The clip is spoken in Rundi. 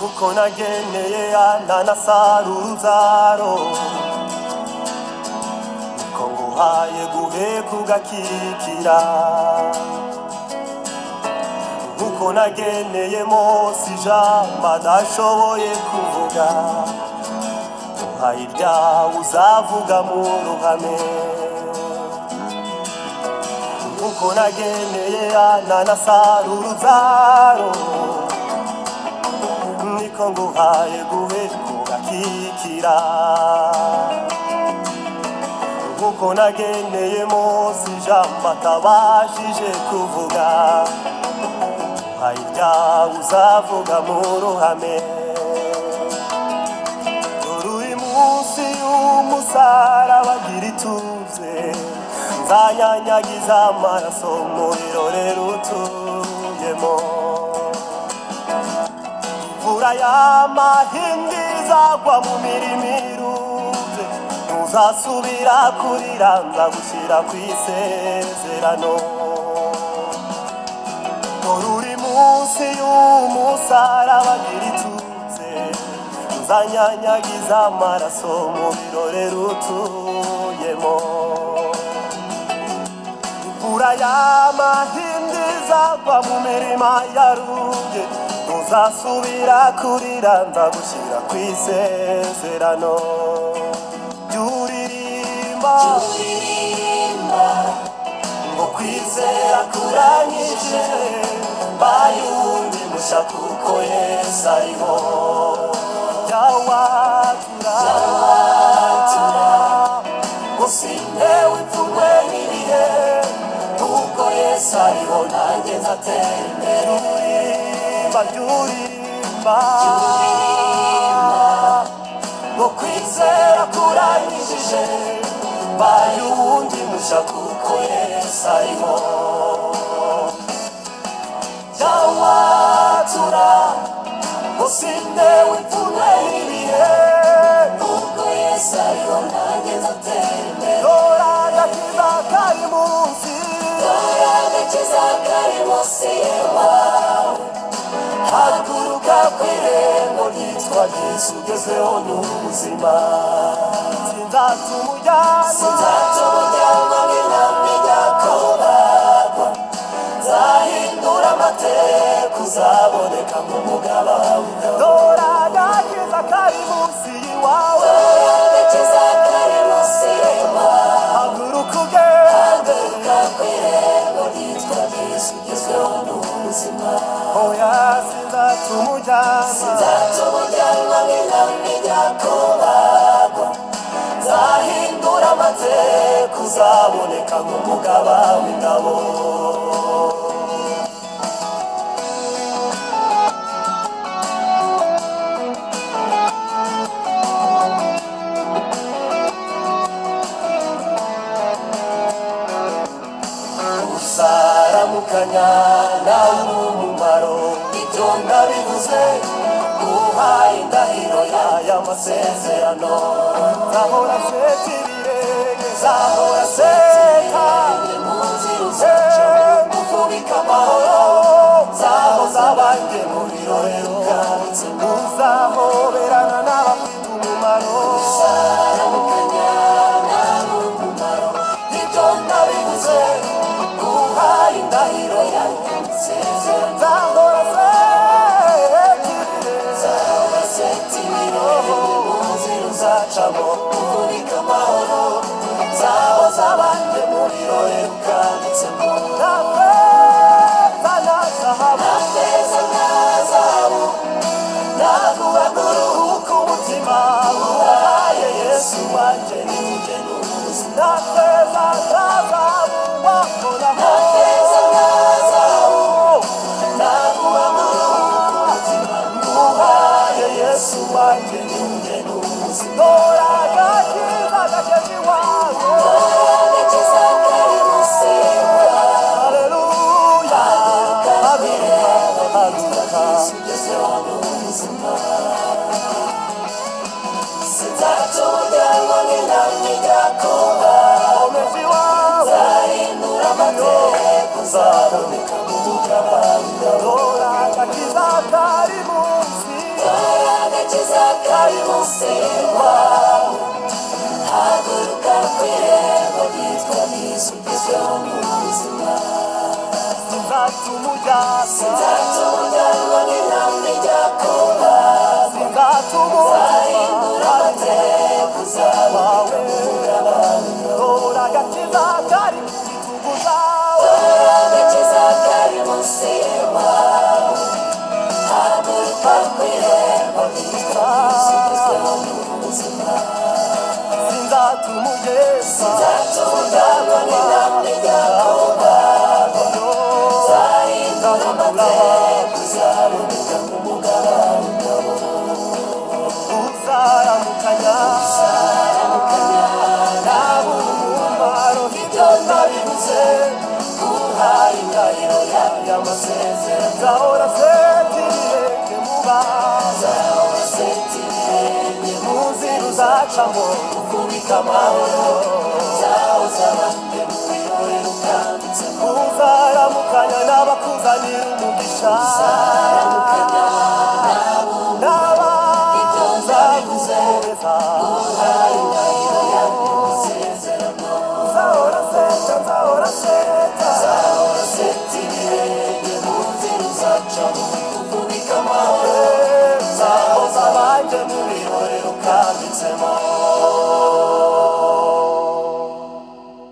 Kuko nageneye ananasara urubyaro, niko nguhaye guheka ugakikira. Nkuko nageneye Mose ijambo adashoboye kuvuga, uhaye iryawe uzavuga mu ruhame. Nkuko nageneye ananasara urubyaro, niko nguhaye guheka ugakikira. Nkuko nageneye Mose ijambo atabashije kuvuga, uhaye iryawe uzavuga mu ruhame. Dore uri munsi y'umusaraba gira ituze, nzanyanyagiza amaraso mu birorero utuyemo. Imvura y'amahindi izagwa mu mirima irunze, ntuzasubira kurira nzagushyira ku isezerano. Dore uri munsi y'umusaraba gira ituze, nzanyanyagiza amaraso mu birorero utuyemo. Imvura y'amahindi izagwa mu mirima yarumbye, ntuzasubira kurira nzagushyira ku isezerano. Jya uririmba ngo kwizera kuranyije, mbaye uwundi mushya kuko Yesu ariho. Jya watura ngo sintewe ipfunwe n'ibihe, kuko Yesu ariho nanjye nzatera imbere. Jya uririmba ngo kwizera kuranyijije, mbaye uwundi mushya kuko Yesu ariho. Jya watura ngo sintewe ipfunwe n'ibihe, kuko Yesu ariho nanjye nzatera imbere. Dore agakiza kari munsi, Dore agakiza kari munsi y'iwawe, haguruka ku irembo ryitwa Yesu ugezeho n'ubuzima. Sinzatuma ujyanwa, sinzatuma ujyanwa nk'intama ijya kubagwa, nzahindura amateka uzaboneka nk'umugaba w'ingabo. Dore agakiza kari munsi y'iwawe, Dore agakiza kari munsi y'iwawe, haguruka ugende, haguruka ku irembo ryitwa Yesu ugezweho n'ubuzima. Oya sinzatuma ujyanwa, Sinzatuma ujyanwa nk'intama ijya kubagwa, nzahindura amateka uzaboneka nk'umugaba w'ingabo. Uzaramukanya nawe umumaro, ibyo ndabivuze guhaye indahiro y'aya masezerano. Nzahora nseta ibirenge, nzahora nseta mu nzira uzacamo, ufubika amahoro, nzahoza abanjye mu birorero ukanditsemo. Uzahoberana n'abafite umumaro, Uzaramukanya nawe umumaro, ibyo ndabivuze guhaye indahiro y'aya masezerano. Nzahora nseta ibirenge, Nzahora nseta ibirenge mu nzira uzacamo, ufubika amahoro, nzahoza abanjye mu birorero ukanditsemo. Na feza na zahabu, Na feza na zahabu, naguha uruhuka umutima, uhaye Yesu wanjye ninjye n'ubuzima. Na feza na zahabu wakoraho, Na feza na zahabu, naguha uruhuka umutima, nguhaye Yesu wanjye ninjye n'ubuzima. Dore agakiza gakeza iwawe, Dore agakiza kari munsi y'iwawe, haleluya, haguruka ku irembo haguruka, ryitwa Yesu ugezweho n'ubuzima. Sinzatuma ujyanwa nk'intama ijya kubagwa, komeza iwawe, nzahindura amateka uzaboneka nk'umugaba w'ingabo. Dore agakiza kari munsi, agakiza kari munsi wawe. Haguruka ku irembo ryitwa Yesu ugezweho mu buzima. Sinzatuma ujyanwa, Sinzatuma ujyanwa n'intambwe ijya kubagwa. sinzatuma Nzahindura amateka, uzaboneka mu mugabane. Dore agakiza kari ku bitugu byawe. Dore agakiza kari munsi wawe. Haguruka ku irembo ryitwa Yesu ugezweho mu buzima. Sinzatuma ugezwa, Sinzatuma ujyanwa n'intambwe ijya kubagwa. Nzahindura amateka, uzaboneka mu mugabane. Uzaramukanya Uzaramukanya n'ab'umumaro, ibyo nabivuze, nguhaye indahiro y'amasezerano. Nzahora nseta ibirenge mu bantu, Nzahora nseta ibirenge mu nzira uzacamo, ufubika amahoro. Nzahoza abandi mu birori ukambitsemo. Uzaramukanya n'abakuzanira umugisha, Uzaramukanya n'ab'umumaro, ibyo nabivuze, n'abazagukomeza. nguhaye indahiro y'amasezerano. Nzahora nseta, nzahora nseta, Nzahora nseta ibirenge mu nzira uzacamo, ufubika amahoro. Nzahoza abanjye mu birori ukambitsemo.